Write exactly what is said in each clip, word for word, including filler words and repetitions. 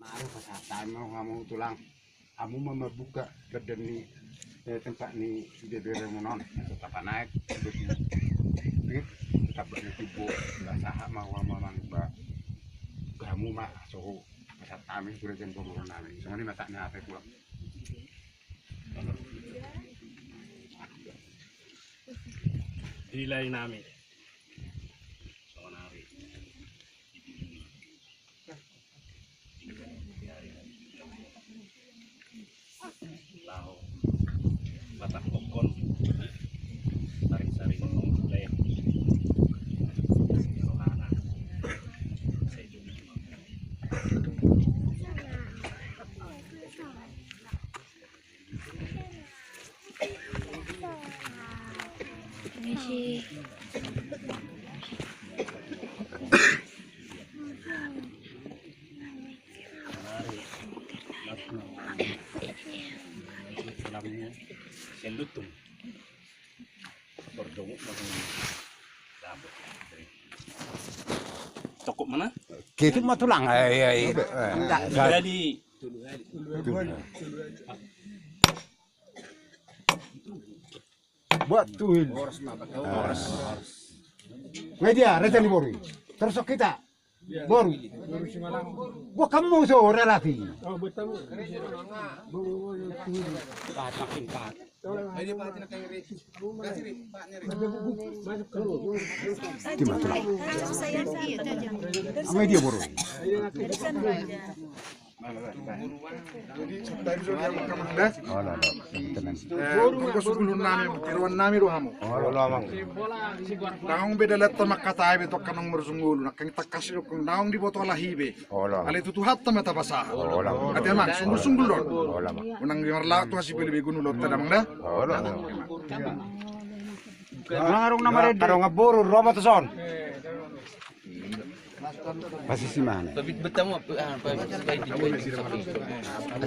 Aru pasahat hami ma hamu tulang. Hamu ma mambuka badan ni, eh, tempat ni beberemuna on. Tetap naik, betul. Tetap ni tubuh, nggak sahat mau, mau, mau, ba. Hamu ma sohu. Pasahat hami, guru dan guru nami. Songon i ma sahat ni hata tulang. Di lae nami. Sonari. Laho. Batak kokon. Sari-sari ngomong lain. Rohana. Permisi. Tokop mana? Gitu mah tulang. Eh, iya, iya. Eh, jadi Buat tuhil. Ngai dia, raja ni boru i. Terus kita. Boru i. Gua kamu so relasi. Ngai dia boru i. Jadi, tadi sudah dia makan, Bang, dah. Oh, dah, dah. Tenang. Eh, tunggu sungguh nami, tiruan nami do hamu. Oh, dah, Bang. Naung be dalan ta mangkatai be tu angka naung marsunggulu, nangkin tangkas do naung diboto halak i be. Oh, dah. Alai tu Tuhanta ma tapasahat. Oh, dah. Ate, Bang, sungguh-sungguh do. Oh, dah, Bang. Unang di marlaok tu hasipili be gunu lot ta, Bang, dah. Oh, dah. Unang adong na marende. Adong boru, ro ma tu son. Masih si mana? Pabit betamu apa? Ah, pabit, pabit, pabit.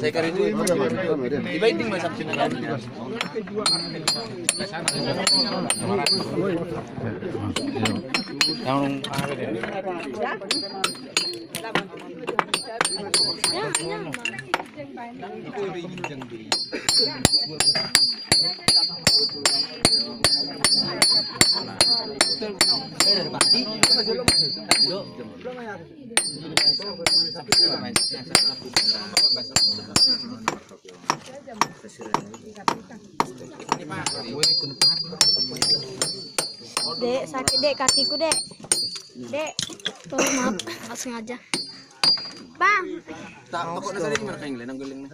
Saya kari duit. Dibaik di mana sampai nanti? Yang apa deh? Dek, sakit, Dek, kakiku, Dek. Dek, tolong, maaf, nggak sengaja. Bang. Tak, tokop na sada di mana kain, Glenn? Nang Glenn.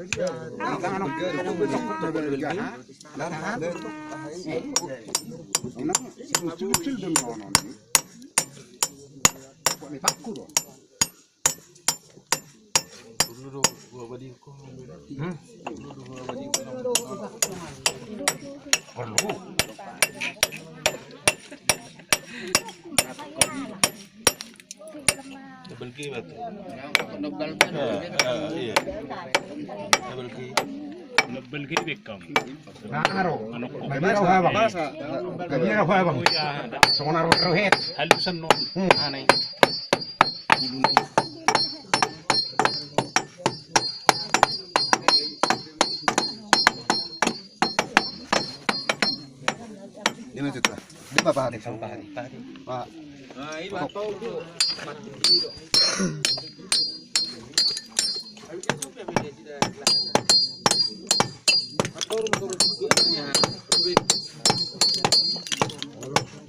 Double G berarti. Double G. Eh, eh, iya. Double G. Double G beckham. Nah, aro. Anu, kami rau habang. Kami rau habang. Songon aro rohet. Halusan non. Hmm. Aneh. Dia mah, Pak Hari. Pak Hari. Pak.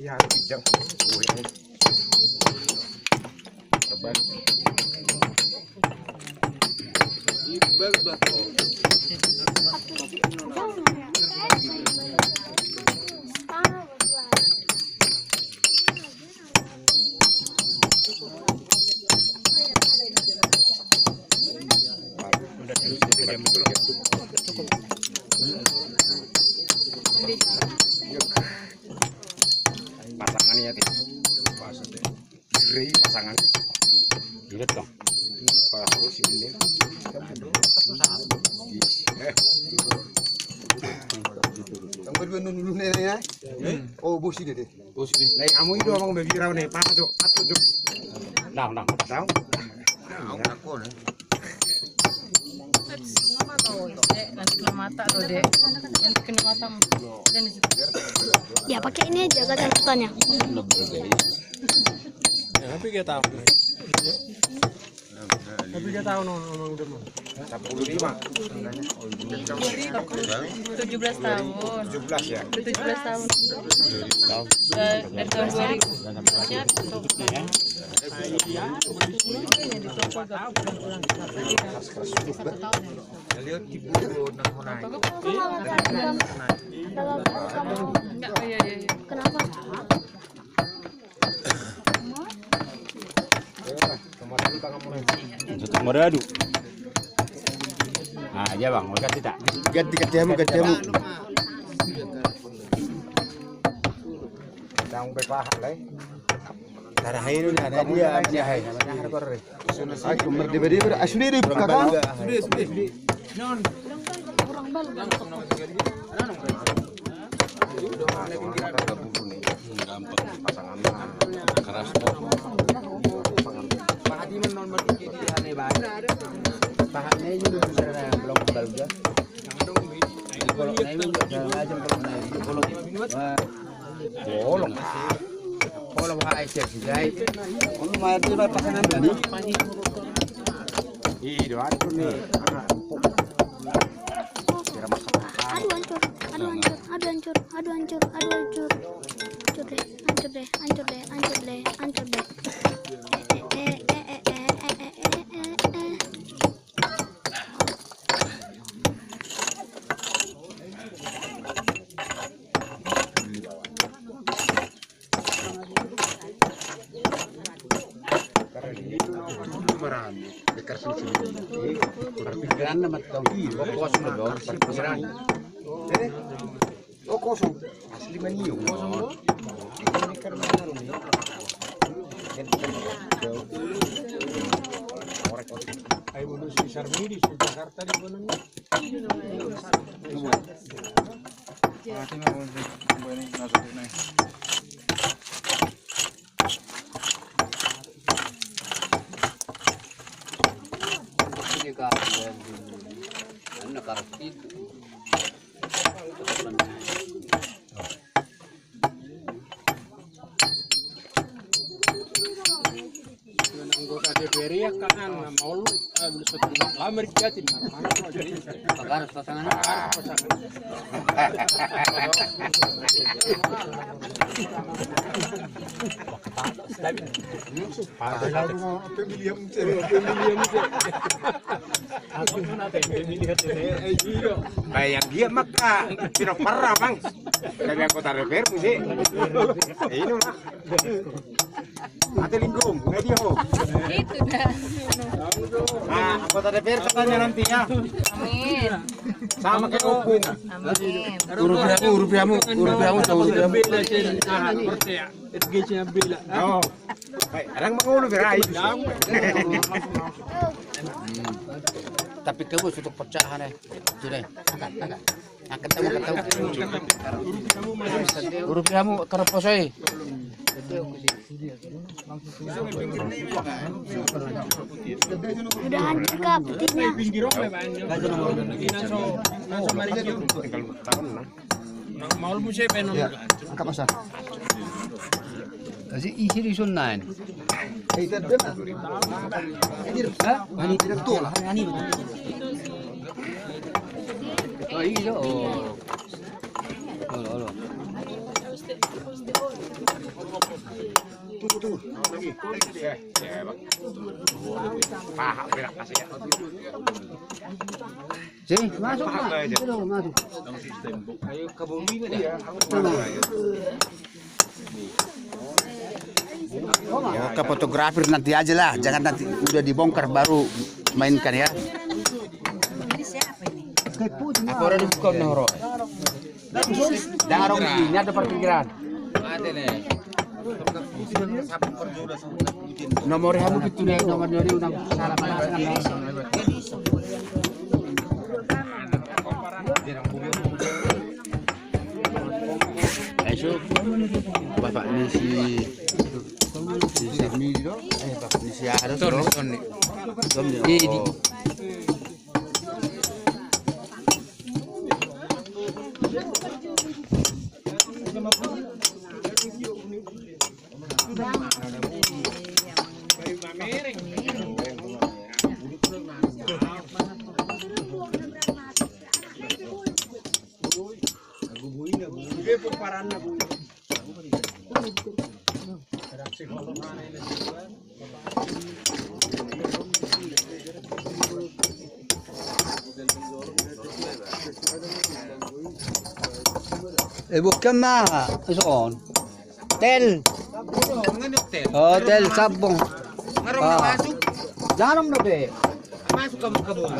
Iya, kijang. Pasangan ya, Ti. Pasangan. Gila dong. Pas, oh, si ini. Eh. Tanggal dua nol nol ya. Oh, bos ini deh. Bos ini. Nah, kamu itu abang bagi rau nih, Pak, Jok. Pak, Jok. Nah, nah, nah. Nah, aku nih. Ya, pakai ini aja kacamatanya. Tapi dia tahu. Tapi dia tahu, no, no, no, udah, no. Sepuluh lima. Tujuh belas tahun. Tujuh belas ya? Tujuh belas tahun. Eh, dari tahun dua ribu. Kenapa? Nomor adu. Ah, iya, Bang, ganti tak? Ganti, ganti hamu, ganti hamu. Tanggung pe paha, lai. Tarakhir ini ada dia, dia, hai. Aku merdeka dia ber-, ah, sudah dia buka, kan? Sudah, sudah. Bolong. Bolong, hai, siap, siap. Anu, main di pasangan tadi. Iya, aduh nih. Aduh, hancur. Aduh, hancur. Aduh, hancur. Aduh, hancur. Aduh, hancur. Hancur deh. Hancur deh. Hancur deh. Hancur deh. Hancur deh. Eh, eh, eh. Parpikiran na mantong i, kosong do parpikiran. Oh, kosong. Asli manio. Ai, bono si Sarmidi, si Jakarta di bono. Anggota D P R ya kan, malu, eh, belum satu lama di jatim. Bagas pasangan. Bagas pasangan. Pemilihan. Bayang dia maka pinoparra, Bang. Dari anggota D P R muse. Ini mah. Ate Linggom, nggak dia, ho. Itu dah. Nah, anggota D P R katanya nanti ya. Amin. Sama kayak Opung. Amin. Rupiahmu, rupiahmu, rupiahmu, tahu rupiahmu. Bela, saya tahan, percaya. Edge-nya bela. Oh. Baik, orang mengulu berai. Tapi kau sudah pecah, nih. Sudah. Angkat, angkat. Angkat, angkat, angkat. Rupiahmu, kereposoi. Udah hancur, Kak, putihnya. Mau lu musik, Ben? Ya, angkat, Mas. Kasi isi di sunan. Hah? Ani tidak betul lah, ani betul. Oh, iya, oh. Olo, olo. Tunggu, tunggu. Lagi. Paha berak kasih ya. Sini, masuk, Pak. Itu dong, masuk. Ayo, kabumi mana? Iya. Oke, fotografer nanti aja lah, jangan nanti udah dibongkar baru mainkan ya. Aku orang bukan noro. Darong ini ada perpikiran. Ada nih. Nomor hamu pitu nih, nomor dua nih, udah salah mana. Ayo, bapak ni si, si Sarmidi do, eh, bapak ni si Aros do. Tony, Tony. Tony. Edi. Oh. Eh, bukan mah, son. Tel. Oh, tel sabong. Ah. Jangan dong, be. Masuk kamu, kamu.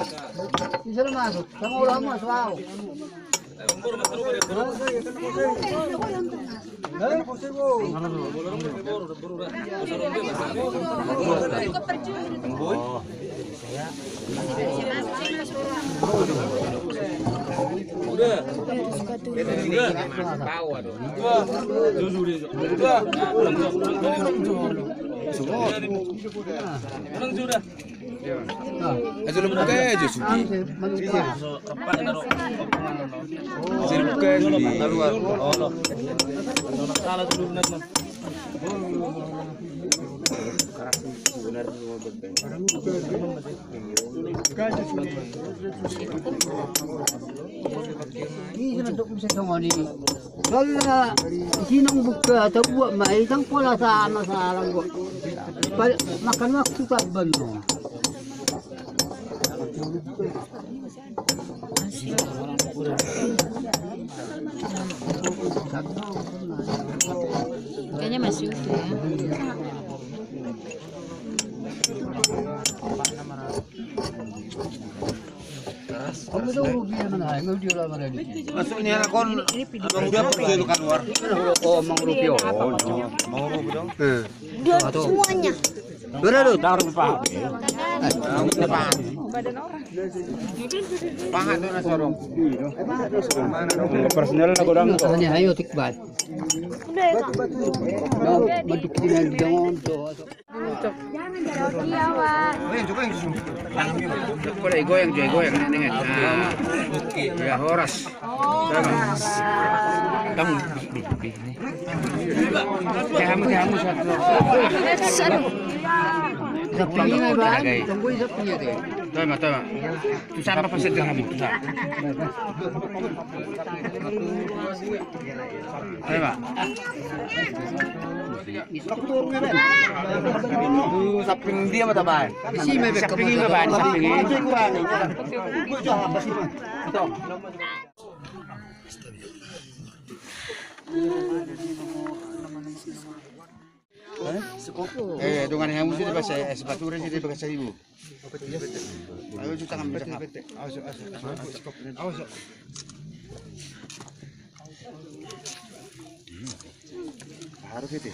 Bisa masuk. Sama ulama, selalu. Ajo lu buka aja, Sugi. Ajo lu buka aja, Sugi. Ise mandok muse songon i. Soalna isi nang buka tabuat ma i, ndang pola sama salah gua. Makan waktu taban no. Kayaknya masih utuh ya. Maksudnya anak on, abang udah pergi lu keluar. Oh, Mang Rupi, oh. Mang Rupi dong. Semuanya. Berapa tuh? Taruh, Pak. Pahat tuh, na sorong. Personel na godang. Hanya ayo, tik, baik. Nah, bentuk ini, jangan tuh. Goyang, goyang, goyang, goyang. Nah, oke. Ya, horas. Kamu, kamu satu. Tama, tama. Tu sama pas sederhana, tu sama. Ayo, Pak. Samping dia mata bahan. Samping dia bahan, samping ini. Eh, dengan yang mesti dipaksa, eh, sepatu dia dipaksa ibu. Ayo, cuci tangan, cuci tangan. Awas, awas, awas. Awas. Harus itu.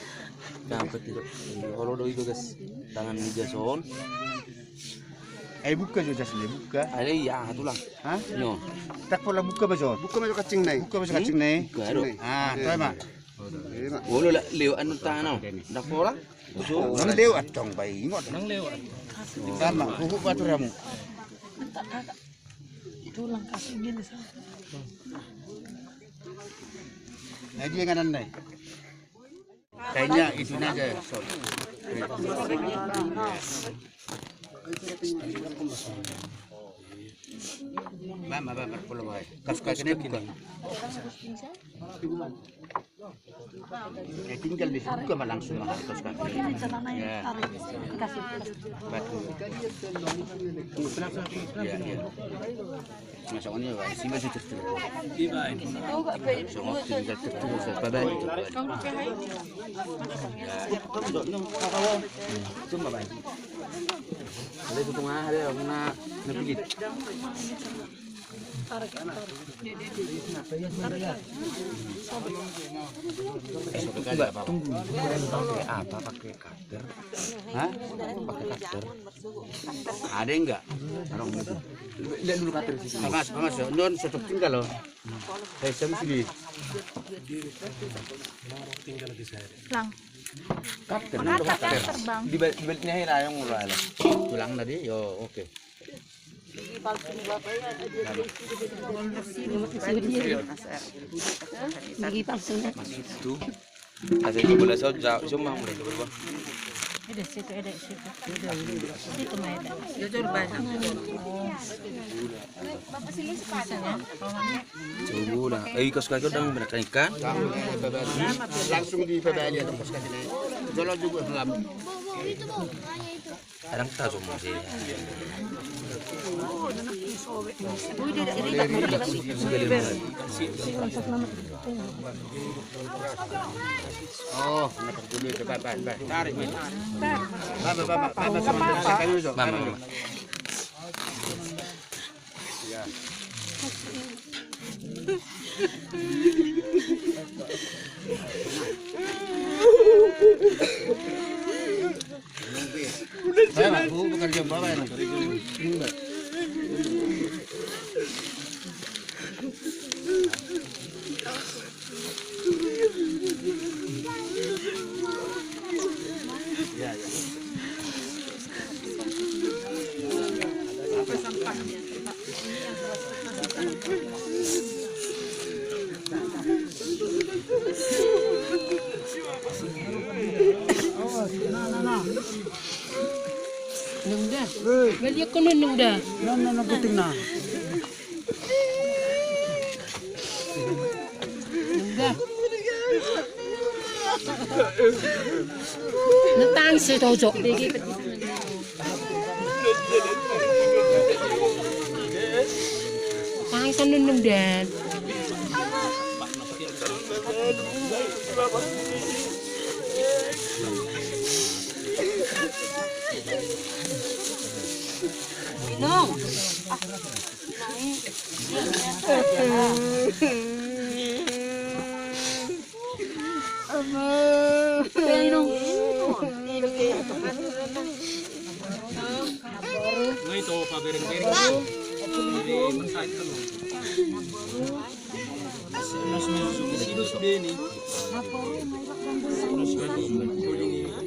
Dapat itu. Olo do itu, guys. Tangan ni Jason. Eh, buka jo, Jason, buka. Ada iya, tulang. Hah? Yo. Tak pola buka, Jason. Buka, Jason, kacing nai. Buka, Jason, kacing nai. Buka, aduh. Ah, tahu, Mak. Olo, lewat anu tangan, oh. Ndak pola. Nang lewat dong, bae, ingot. Nang lewat. Sama, huhut batur hamu. Tulang kasih gini, sama. Nah, dia nganan, Nay. Kayaknya itu aja, sorry. Bang, bang, bang, perlu, bang. Kas kaki ini bukan. Ya, tinggal di situ, kan langsung harus kasih. Ya. Batu. Ya, ya. Masuk ini, Pak. Sini masih terus. Iya, Pak. Langsung tinggal terus, Pak. Ya. Cuma, Pak. Ada itu tengah, ada yang kena, kena pijit. Tunggu, tunggu, pakai apa? Pakai cutter? Hah? Pakai cutter? Ada enggak? Lihat dulu cutter di sini. Mas, mas, non tetap tinggal loh. Saya sini. Lang. Cutter, cutter, Bang. Di balik, di baliknya, ya, yang mulai lah. Tulang tadi, yo, oke. Gigi palsu ni bapak ya, ada dia. Gigi palsu ni. Masih itu. Ada di bola saut, jauh, cuma mulai ke bawah. Ada situ, ada situ. Situ mah ada. Jujur, Bang. Coba lah. Eh, kos kaki udah bener kan ikan? Langsung di P B L ya, kos kaki ini. Jolo juga dalam. Itu, Bu, hanya itu. Kadang tahu semua sih. Oh, nak dulu, coba, Pak, Pak. Tarik, Pak. Mama, mama, mama, sama saya kayu, Cok. Mama, mama. Nung da. Balik ko nung da. Nung da. Natangis i tu jok. Tangis an nung da. Nung.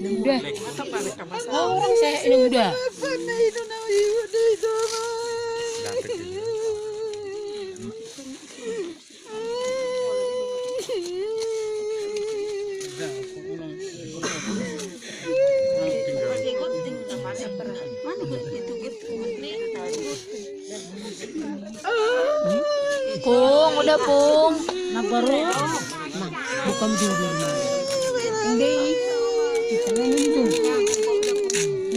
Nung da. Orang saya nung da. Pung, udah, Pung. Nah, baru. Nah, bukan dulu. Udah, i. Kita nunggu.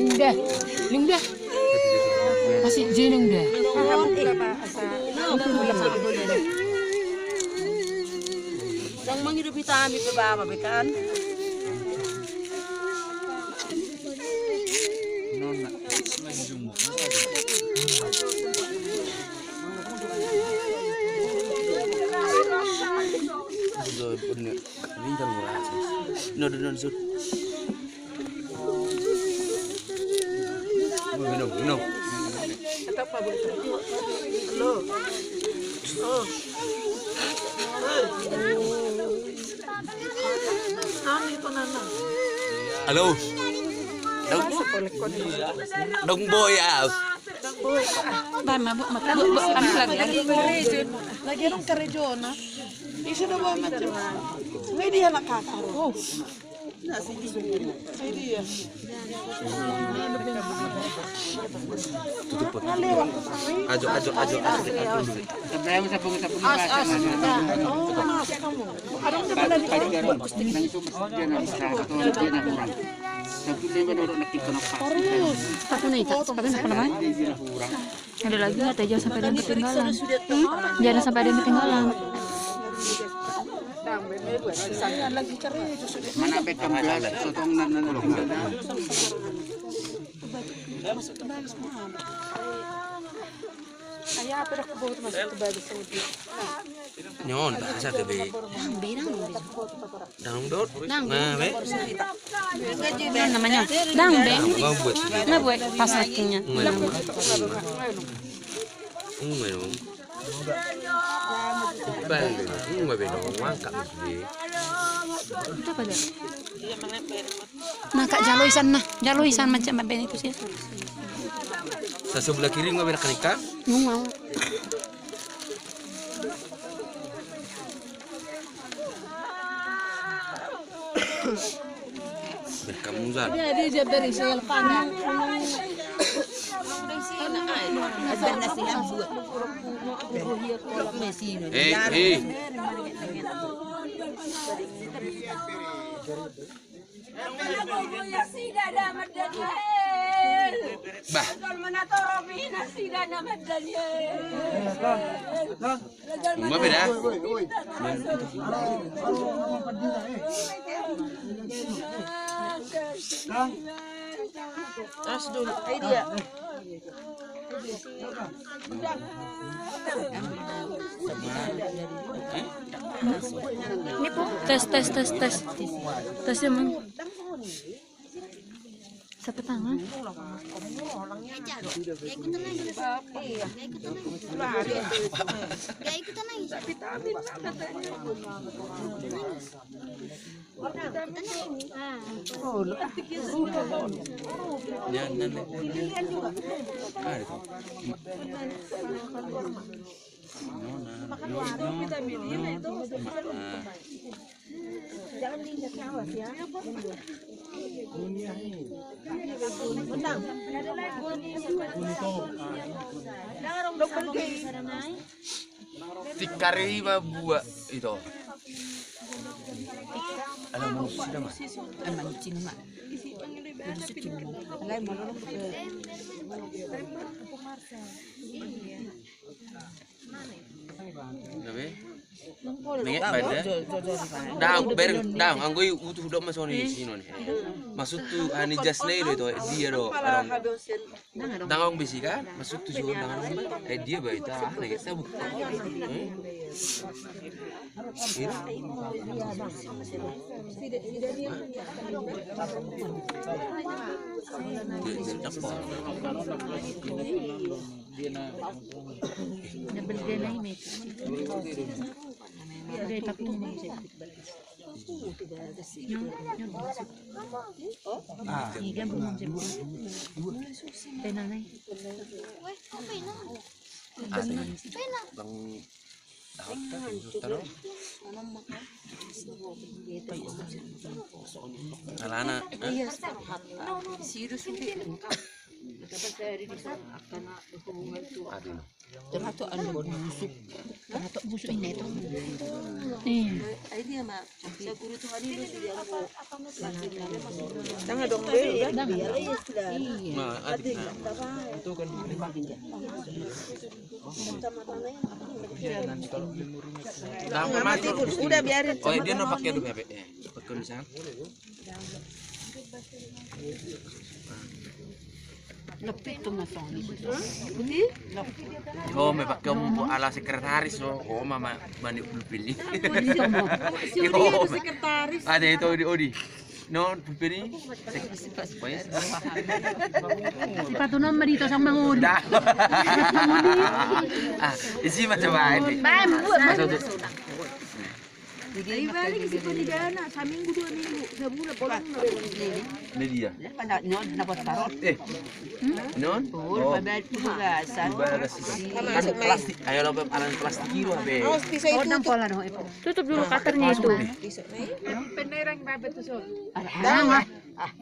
Udah. Udah. Masih jeneng dia. Yang menghidupi kami pe bapa pe kan. Nona, nona, sud. Minum, minum. Halo. Dong, dong boy, ah. Bang, mabuk, mabuk, mabuk, kami lagi, lagi. Lagi orang kerja, nah. Ini sudah bawa macam. Ini dia nak kata. Oh. Ajo, ajo, ajo, ajo. Ada lagi nggak, jangan sampai ada yang ketinggalan. Hmm? Jangan sampai ada yang ketinggalan. Mana Beckham gelas, sotong nan, nan, nan. Nyon, bahasa ke be. Nang be, nang be. Dang dot. Dang. Nah, be. Nang namanya. Dang be. Nggak buat. Nggak buat. Pas akhirnya. Nggak, nggak. Nggak, nggak. Nggak, nggak. Nggak, nggak. Nggak, nggak. Nah, kak, jalo isan, nah. Jalo isan macam apa ini tuh sih? Sa sebelah kiri nggak berak nikah? Nggak mau. Berkamusan. Dia, dia je beri saya panas. Eh, eh. Bah. Ima beda. Tas dulu. Ai dia. Ini, Pung. Tes, tes, tes, tes. Tes ya, Mang. Siapa tangan? Gak ikutan lagi. Gak ikutan lagi. Gak ikutan lagi. Makan warung kita, Mini, itu. Jangan diinjak, awas ya. Tikar i ma buat ito. Alah, manusia ma. Manusia ma. Alai, manusia ma. Gabe? Menge banda. Dang, ber, dang, anggo i utuh dok ma songon i sinon. Maksud tu ani jas na i do ito, dia do. Dang, adong besi kan? Maksud tu sinon dang, adong. Eh, dia baita, ah, nege sabu. Alana. Termasuk anu busuk. Termasuk busuk ini itu. Iya. Tengah dong, Be, udah. Nah, adik, nah. Itu kan. Nah, mati, udah biarin. Oh, dia no pakai dulu, Be. Pakai dulu, sang. Lebih tuh, Mas. Oh, me pakai om ala sekretaris, oh. Oh, mama, mani pulpili. Sekretaris. Ada itu, Odi, Odi. Non, pulpili. Sepatu nomor itu sama Odi. Dah. Ah, isi macam apa ini? Baik, buat. Masuk, masuk. Jadi balik si Panigana, saminggu, dua minggu, sabulan, polong na. Ini dia. Nyon, na buat parot. Eh. Nyon? Oh, pabalik tu bagasan. Kan plastik, ayo lo alan plastik i do, Be. Awas, pisau itu tutup. Tutup dulu katernya itu. Pisau. Penerang babe tu, Sol. Jangan.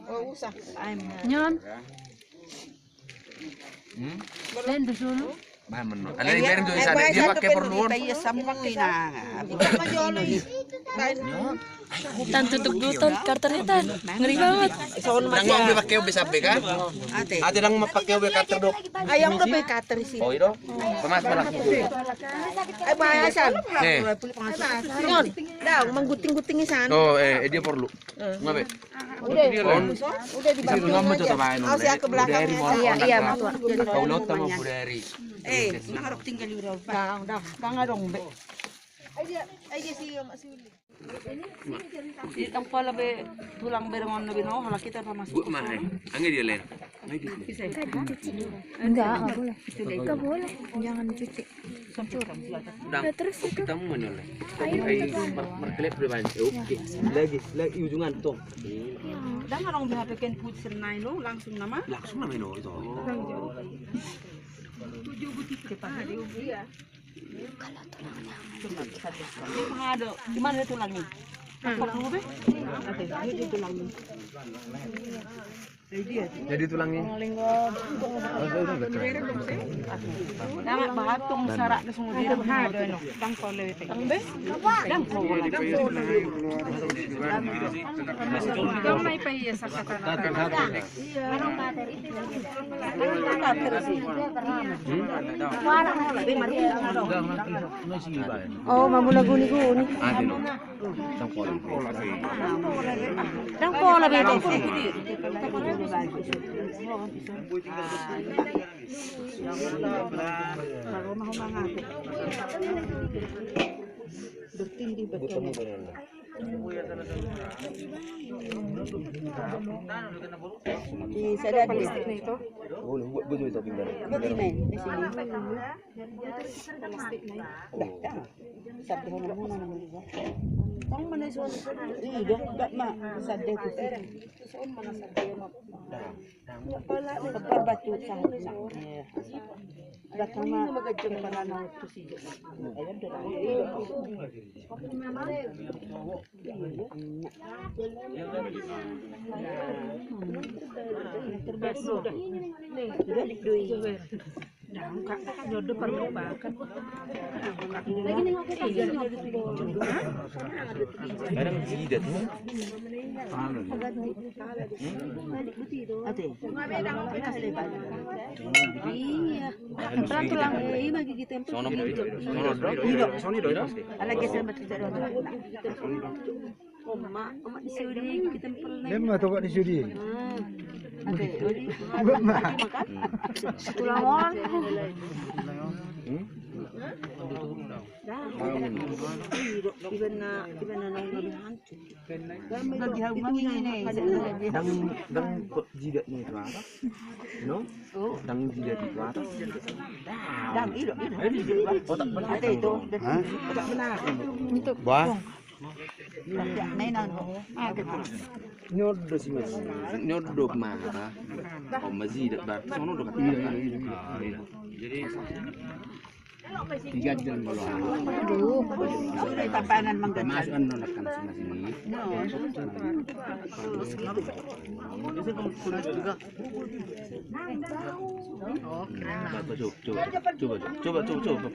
Oh, usah. Nyon. Hmm? Lain tu, Sol. Bah, menurut. Ada di beren tu, eh, sana dia pakai perlu. Tan tutup dulu, Tan, katernya, Tan. Ngeri banget. Dang mau pakai obe sampai kan? Ate. Ate dang mau pakai obe kater dok. Ayam udah pakai kater sih. Oh, itu. Pemas malah. Eh, bahasan. Eh. Ngon, dang mangguting-guting di sana. Oh, eh, eh, dia perlu. Ngabe? Udah. Udah dibantu. Awas ya ke belakang. Iya, iya, betul. Kau lot sama budari. Eh, ngarok tinggal di rumah. Dang, dang, dang adong, Be. Ayo dia, ayo dia si Mak Suli. Ini dang pala be tulang berengon na binoho, halak hita pamasuk. Buat mah, eh. Angge dia len. Enggak, enggak boleh. Enggak boleh. Jangan dicuci. Dang, terus itu. Kita mau mana, Le? Ayo, mar-, markelep dia banyak. Oke. Lagi, lagi ujungan tong. Dang orang B H P kan put senai lo, langsung nama? Langsung nama lo itu. Tujuh butik cepat. Iya. Kalau tulangnya. Di mana tulangnya? Apa dulu, Be? Ada, ini tulangnya. Jadi tulangnya. Dang bahat tong sarak na sungguh diri. Dang pala. Dang pala. Dang pala. Dang pala. Oh, mamula guni-guni. Ndang pola be. Di sada di. Buat, buat, buat, buat, buat. Buat ini, di sini. Dah, dah. Satu halaman mana, mana? Tong mana, so? Iya, dah, dah, mak. Sada tu. Dah. Kepala batu, sahut, nah. Iya. Datang, mak. Kepala na tu si. Kadang jidat, hmm? Ate. Iya. Sono, sono, sono, sono. Ala geser batu. Oma, oma di sini, kita pernah. Lem atau kok di sini? Hmm. Ada, Odi. Oma. Tulang on. Hmm? Dah. Iban na, iban na, na, na, hancur. Bagi hau ini, ini. Ndang, ndang kok jidat ni itu apa? No? Oh. Ndang jidat itu apa? Ndang, ido, ido. Otak benar. Ada itu. Hah? Otak benar. Untuk. Wah. Nyodo si Mas. Nyodo mara. Om Mazi dak bar. Sono do kata. Jadi tiga jam belum. Aduh. Masuk kan nolak kan si Mas ini. Coba, coba, coba, coba, coba.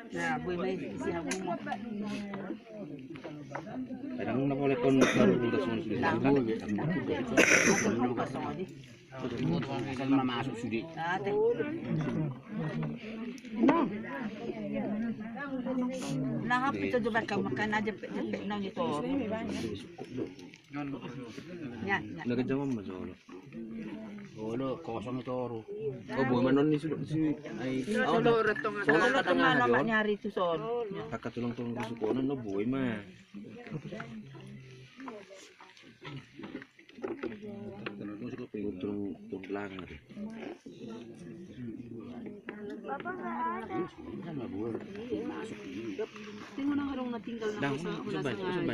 Nah, gue main isi hamu. Kadang na boleh kon baru udah sono sudah. Asal mana masuk sudah. Nah, hapus itu juga kau makan aja pe-, pe-, nang itu. Ya, ya. Udah kencang om, Mas, olo. Olo, kosong toru. Oh, boi ma non ni sudah si, ai. Olo, olo, tengah, olo, tengah, olo, nyari tu son. Kakak tulang-tulang rusuk konon, no, boi ma. Tulang, tulang. Tengok nang harung na tinggal na. Dah, coba, coba.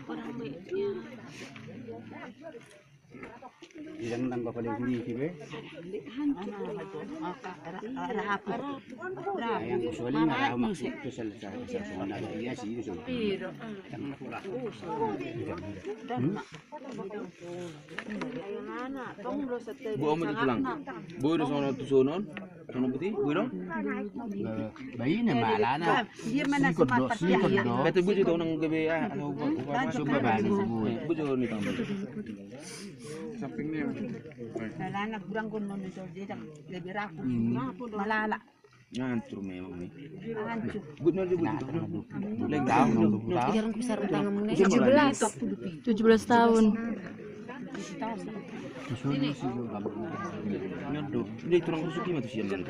Orang baiknya. Idang nang bapak lagi di sini. Yang kecuali nggak tahu maksud itu salah, salah, salah, salah, iya sih, itu salah. Iya. Hmm? Bu, om itu tulang. Bu, itu sono tu sonon. Sono putih, bu, dong. Bayi ni malah na. Dia mana sempat dia. Kata bu itu nang gabe, ah, coba balik bu. Bu itu ni tambah. Samping ni. Malah na kurang konon itu dia lebih rapuh. Malah. Ngantur memang nih. Good na dia begitu. Lagi tahun, tahun. Tujuh belas. Tujuh belas tahun. Nyodo. Dia tulang rusuk lima tu sian dia.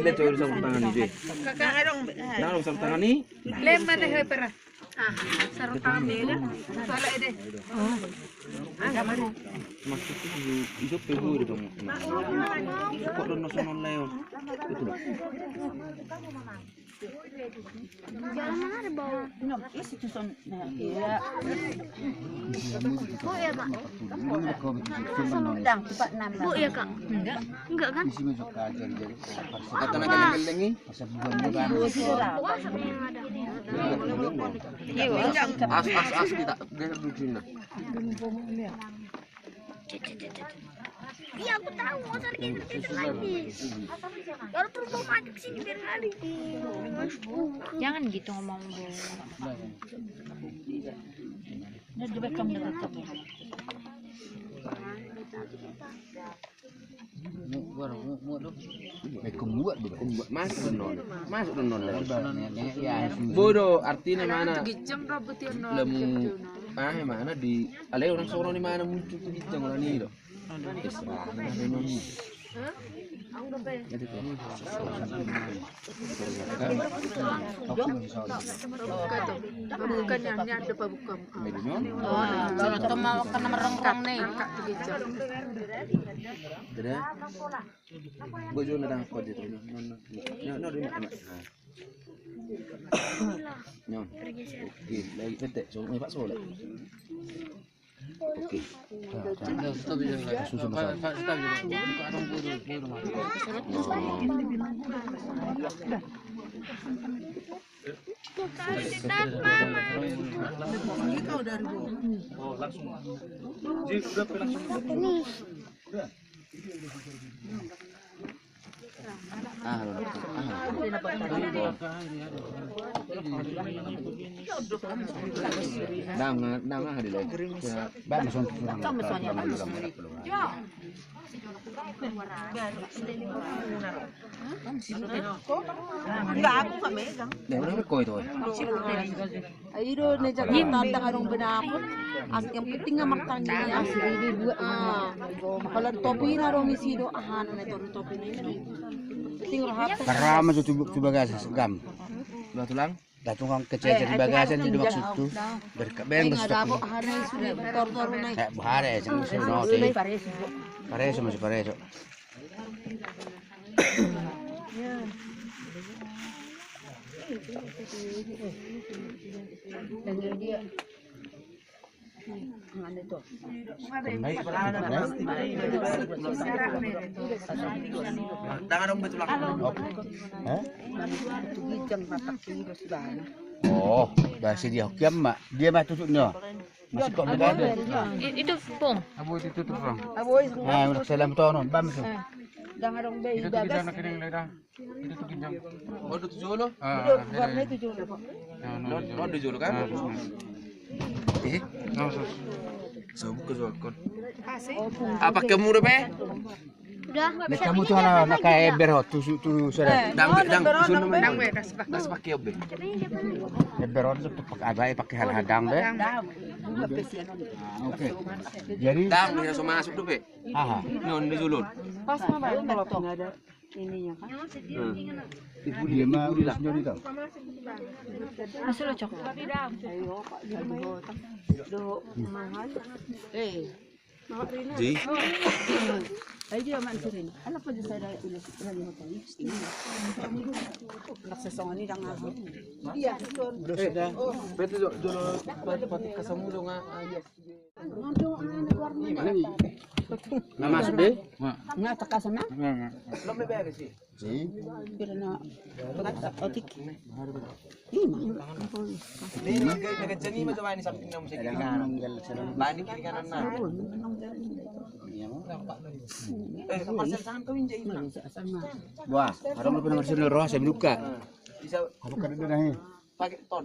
Lihat coba sarung tangan ni dia. Kakak, dong. Nah, sarung tangan ni. Lem mana, hei, pera? Ah, sarung tangan ni, ya. Salah, eh, deh. Maksudnya, itu pegu itu, Bang. Kok don nasional leon? Itu loh. Jangan ada bau. Minum, isi tu son. Nah, iya. Bu, ya, Pak. Sedang, cepat nambah. Bu, ya, Kak. Enggak. Enggak, kan? Kata nak kena kelengi. As, as, as, kita geser dulu sini, nah. Iya, aku tahu, motor kita lagi. Kalau perlu mau masuk sini biar lari. Jangan gitu ngomong, Bu. Nah, coba kamu dekat, kamu. Masuk do nol. Masuk do nol. Bodo, artina mana? Lemu, ah, mana di, alai orang sono ni mana muncul tu ginjang orang ni do. Terserah, mana ada nol ni. Jadi tu. Bukan yang ni ada apa bukan? Kalau tu mau kena merengkang ni. Angkat tu ginjang. Dadah. Gue juga datang kau jadi. No, no, no, no, no. Nah. Nyon. Oke, lagi petek, so, mai pak soalnya. Oke. Stop, stop, stop. Susun, stop. Pak, stop dulu. Buka dong, bodo, bodo, Mas. Oh, langsung. Jadi, udah, langsung. Ah, lo, ah. Dang, dang, ah, di lo. Ya, bang, son, son, son. Enggak, aku nggak megang. Dia udah koi itu. Ayo do, ne jaga tanda harung benakut. As, yang penting nggak martanggung jawab. Ah, kalau topi na dong isi do, ah, na topi topi na ini. Penting rohat. Karama tu, tu bagasan gam. Dua tulang. Datung kang kecil di bagasan di maksud tu. Berkabeng. Ada apa? Hari sudah tor-tor na. Eh, bahare sing sudah no. Pareso, masih pareso. Dang adong betul. Hah? Oh, bahasa dia kiam mak. Dia mah tutupnya. Masih kok berbeda. I-, itu, Pung. Abo itu tutup, Pung. Nah, udah saya lampu tonon, bam itu. Dang adong be. Itu tuh kita nak kering leda. Itu tuh ginjang. Oh, itu tuh jolo. Ah, warna itu jolo, Pak. Nah, no, no, no, no, di jolo kan? Ah, ah. Eh? No, so. So, buka so kon. Apa kamu udah be? Udah. Nek kamu tu ala naka eber ho, tu su-, tu sere. Dang, dang, sun nama dang be, das pakai, das pakai be. Eber ho tu pakai apa, pakai hal hadang be. Ah, oke. Jadi dang bisa so masuk tu be. Aha. Nyon di julun. Pas ma ba, kalau nggak ada ininya kan. Dia mah udah sendiri tau. Masuk lo, Cok. Ayo, Pak, di rumah. Do mahal. Eh. Ji. Ayo dia mak sini. Anak aja saya dari ulas dari hotel. Anak sesongan ini dang apa? Iya, betul. Udah sudah. Betul, jolo, jolo, pati kasamu dong, ah, iya. Na masuk be? Na takasan na? Pira na? Otik. Lima. Wah, harus lu pernah bersih roh, saya buka. Apa kada ada nih? Pakai ton.